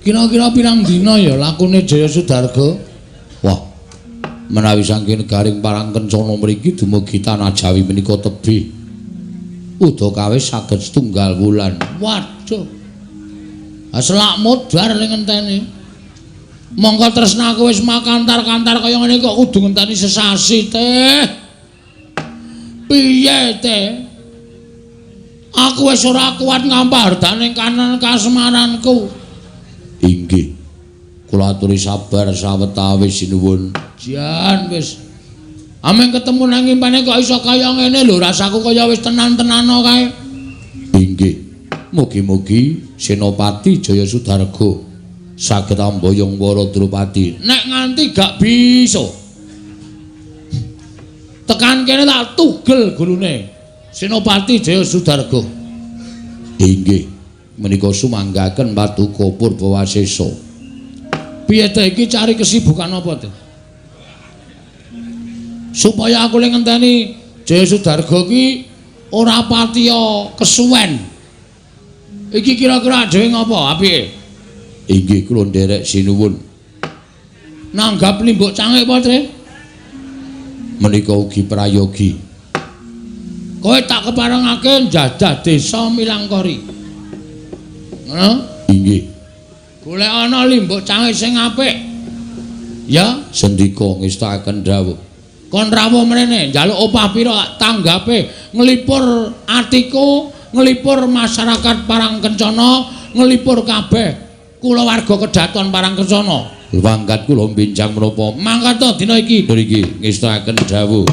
Kira-kira pirang dina ya lakune Jaya Sudarga? Wah, menawi saking negaring Parang Kencana mriki dumugi tanah Jawi menika tebih udakawis saged setunggal wulan. Waduh. Selak modar ning ngenteni. Mongko tresnaku wis makantar-kantar kaya ngene kok kudu ngenteni sesasi teh. Piye teh? Aku wis ora kuat ngampardane kanan kasmaranku. Inggih. Kula aturi sabar sawetawis sinuwun. Jan wis. Ameng ketemu nang impane kok iso kaya ngene lho, rasaku kaya wis tenan-tenano kae. Inggih. Mugi-mugi Senopati Jaya Sudarga saged amboyong Wara Drupadi. Nek nganti gak bisa. Tekan kene tak tugel gulune. Senopati Jaya Sudarga. Inggih. Menika sumanggaken paduka Purbawasesa. Piye ta iki cari kesibukan apa ta? Supaya aku le ngenteni Jaya Sudarga ki ora patiya kesuwen. Iki kira-kira dhewe ngopo apike? Inggih kula nderek sinuwun. Nanggap limbuk cangik apa, Tre? Menika ugi prayogi. Kowe tak keparengake njajah desa Milangkori. Ngono? Inggih. Golek ana limbuk cangik sing apik. Ya, sendika ngestakaken dawuh. Kon rawuh mrene njaluk opah pira tanggape nglipur atiku, nglipur masyarakat Parang Kencana, nglipur kabeh kulawarga kedaton Parang Kencana. Mangkat kula mbincang menapa? Mangkat to dina iki. Ngriki ngestakaken dawuh.